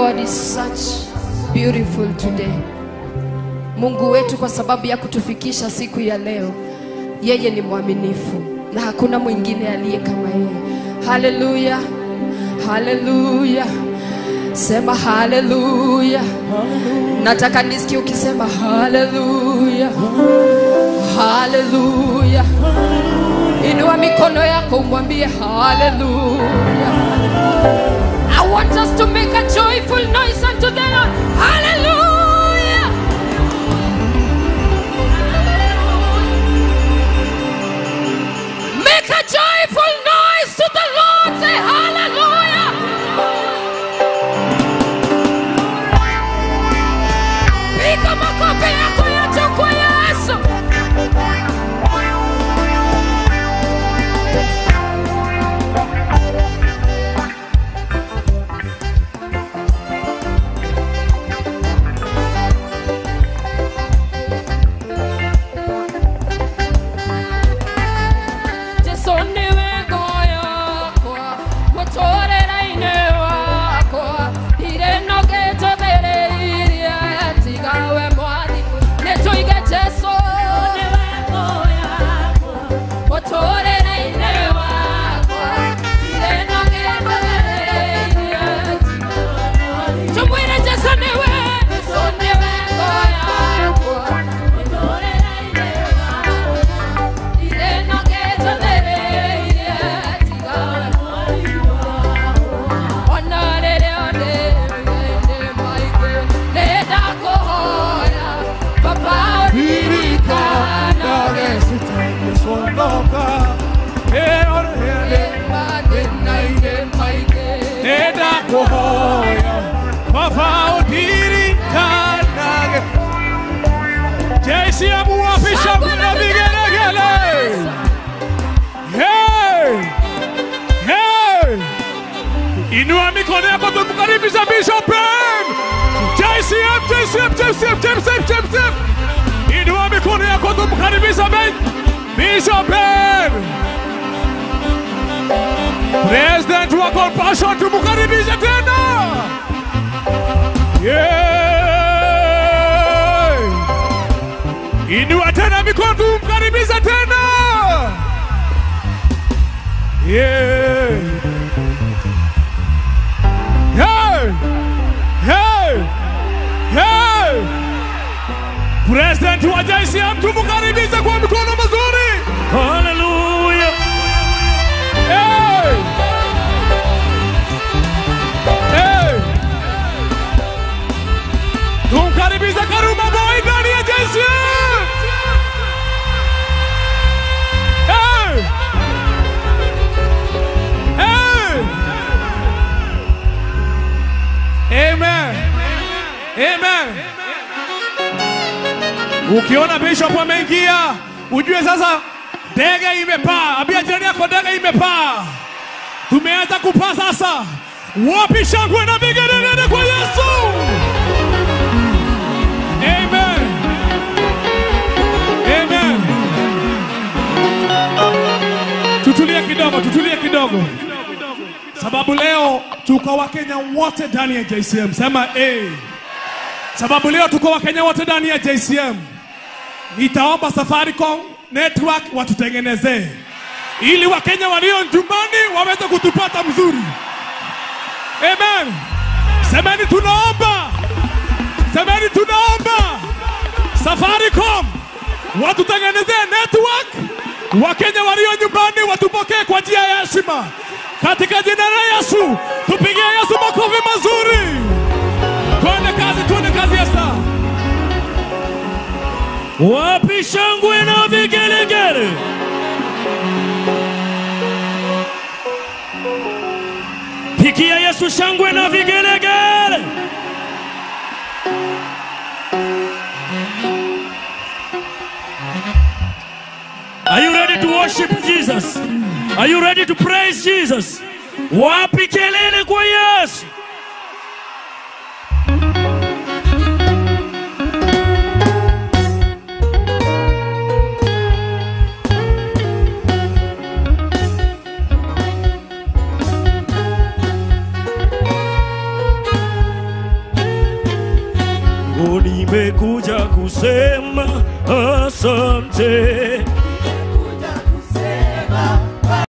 God is such beautiful today. Mungu wetu kwa sababu ya kutufikisha siku ya leo, yeye ni mwaminifu na hakuna mwingine aliye kama yeye. Hallelujah. Hallelujah. Sema hallelujah. Nataka nisikie ukisema hallelujah. Hallelujah. Inua mikono yako umwambie hallelujah. I want us to make a joyful noise unto the Lord. Hallelujah. Make a joyful noise to the Lord. Say hallelujah. Piga makofi yako ya juu kwa Yesu. Hey! Hey! Inua mikono yako tumkaribisha Bishop Ben. JCM, JCM, JCM, JCM, JCM. Inua mikono yako tumkaribisha Ben. Bishop Ben. President wa Compassion tumkaribisha tena. Yeah! Inua tena mikono tumkaribisha tena. Yeah! Hey! Hey! Hey! President wa JCM tumkaribisha kwa mikono mazuri. Hallelujah! Hey! Hey! Tumkaribisha Karuma Boy ndani ya JCM. Hey! Hey! Amen. Amen. Ukiona Bishop ameingia, ujue sasa ndege imepaa. Ambia jirani yako ndege imepaa. Tumeanza kupaa sasa. Wapi shangwe na vigelegele kwa Yesu? Amen. Amen. Tutulie kidogo, tutulie kidogo. Sababu leo tuko Wakenya wote ndani ya JCM. Sema eh. Sababu leo tuko Wakenya wote ndani ya JCM. Nitaomba Safaricom network watutengenezee ili Wakenya walio nyumbani waweze kutupata mzuri. Amen. Semeni tunaomba. Semeni tunaomba Safaricom watutengenezee network, Wakenya walio nyumbani watupokee kwa njia ya heshima. Katika jina la Yesu, tupigie Yesu makofi mazuri. Tuende kazi, tuende kazi Yesu. Wapi shangwe na vigelegele? Pigia Yesu shangwe na vigelegele. Are you ready to worship Jesus? Are you ready to praise Jesus? Wapi kelele kwa Yesu? Nimekuja kusema asante.